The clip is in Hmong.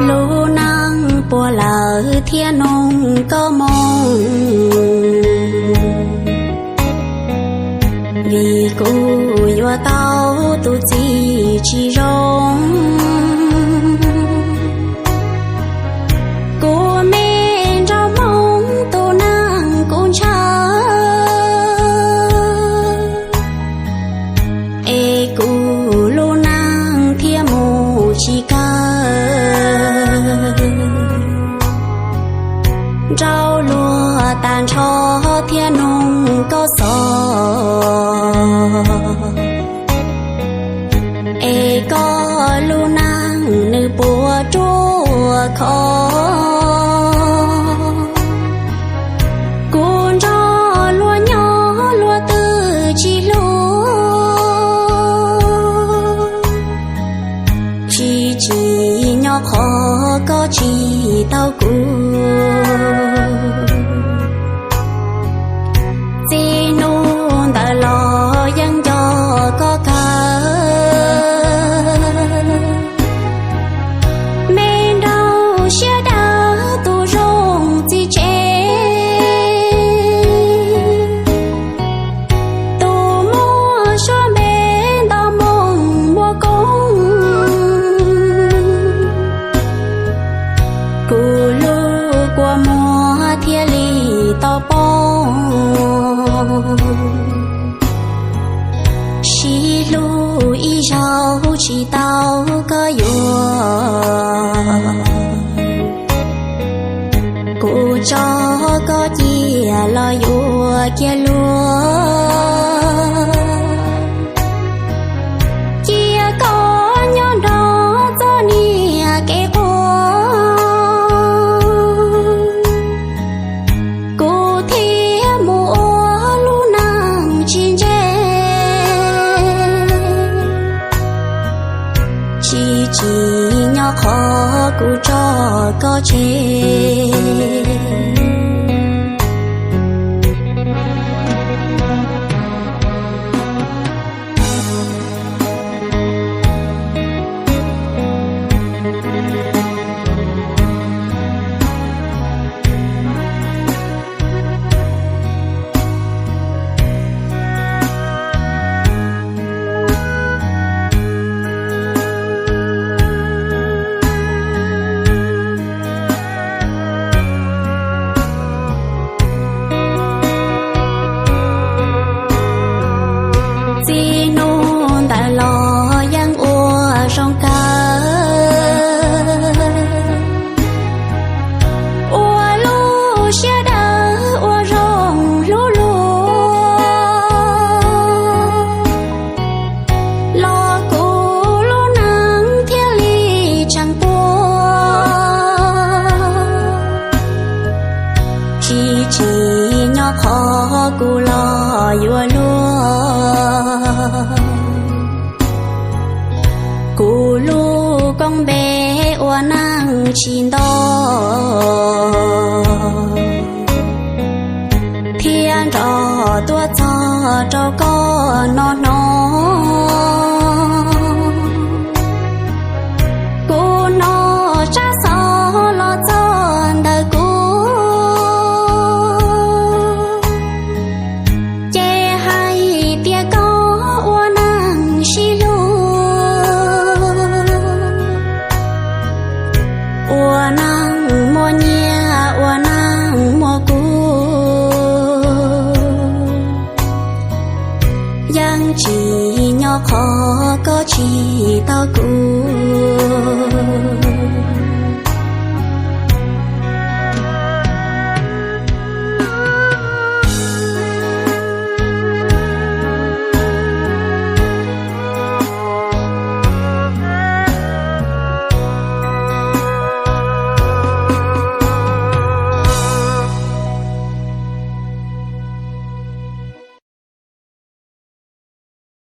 Lub neej puas lawm thiab noog koj moo, vim kuv yuav tau tus txiv tsis zoo. Kuv me nraug hmoob tus neeg kuv ntshaw, es kuv lub neej thiaj mus tsis kawg. Nrauj luag tag nrho thiab noog koj xov, es koj lub neej nws puas ruaj khov. Kuv nrog luag nyob luag twb tsis hlub, tsis tsim nyog qhov koj tsis tau kuv. Txij hnub ntawd los yeej nco koj kawg, me nraug siab dawb tus zoo txiv tsev, tus muaj suab npe nto moo muaj koob. Kuv lub kua muag thiaj li tau poob, sib hlub ib zaug tsis tau koj yuav. Kuv tso koj cia los yuav kiag luag, cia koj nyob nrog txoj niag kev quaj, kuv thiaj mus ua lub neej tsis ntse. Tsis tsim nyog qhov kuv tso koj tseg. Txij hnub ntawd los yeej ua zoo kawg, ua lub siab dawb ua zoo hlub luag, los kuv lub neej thiaj li tseem puag. Tsis tsim nyog qhov kuv los yuav luag, kuv lub koob npe ua neej tsis nto, thiab nrog tuaj txog rau koj no no.